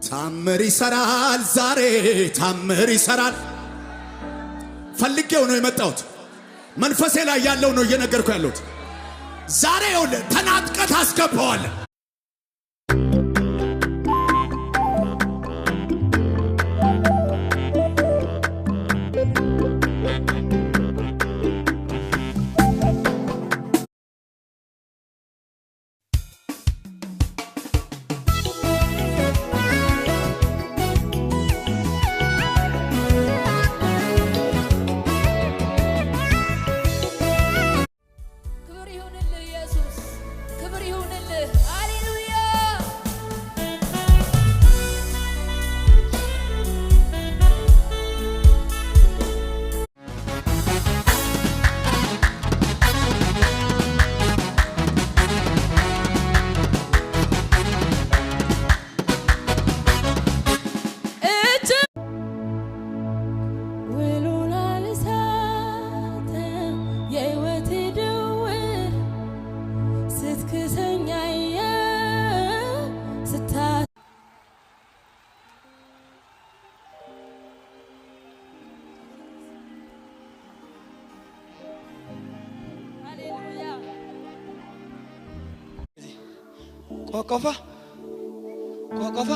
ታምር ይሰራል፣ ዛሬ ታምር ይሰራል። ፈልጌው ነው የመጣሁት። መንፈሴ ላይ ያለው ነው እየነገርኩ ያለሁት። ዛሬ ይኸውልህ ተናጥቀህ ታስገባዋለህ። ክብር ይሁንልህ ኢየሱስ፣ ክብር ይሁንልህ። ሃሌሉያ። እጅ ውሉን አልሳትም፣ የሕይወቴ ደውል ስትክሰኝ አየሁ ስታ ሃሌሉያ። ቆቆፋ ቆቆፋ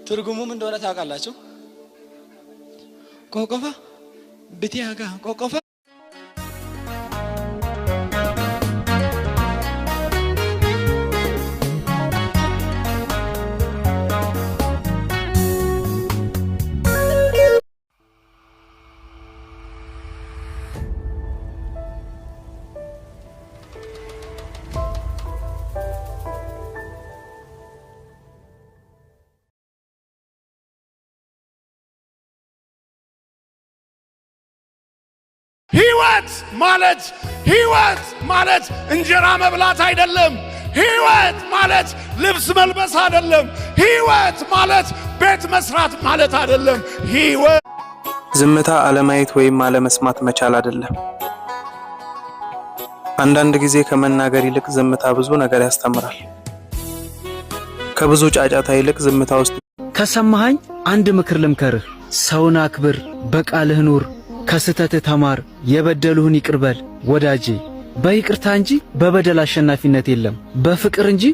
ትርጉሙም እንደሆነ ታውቃላችሁ። ቆቆፋ ብቲያጋ ቆቆፋ። ህይወት ማለት፣ ህይወት ማለት እንጀራ መብላት አይደለም። ህይወት ማለት ልብስ መልበስ አይደለም። ህይወት ማለት ቤት መስራት ማለት አይደለም። ህይወት ዝምታ አለማየት ወይም አለመስማት መቻል አይደለም። አንዳንድ ጊዜ ከመናገር ይልቅ ዝምታ ብዙ ነገር ያስተምራል። ከብዙ ጫጫታ ይልቅ ዝምታ ውስጥ ከሰማኸኝ አንድ ምክር ልምከርህ። ሰውን አክብር፣ በቃልህ ኑር፣ ከስህተትህ ተማር፣ የበደሉህን ይቅር በል። ወዳጄ፣ በይቅርታ እንጂ በበደል አሸናፊነት የለም፣ በፍቅር እንጂ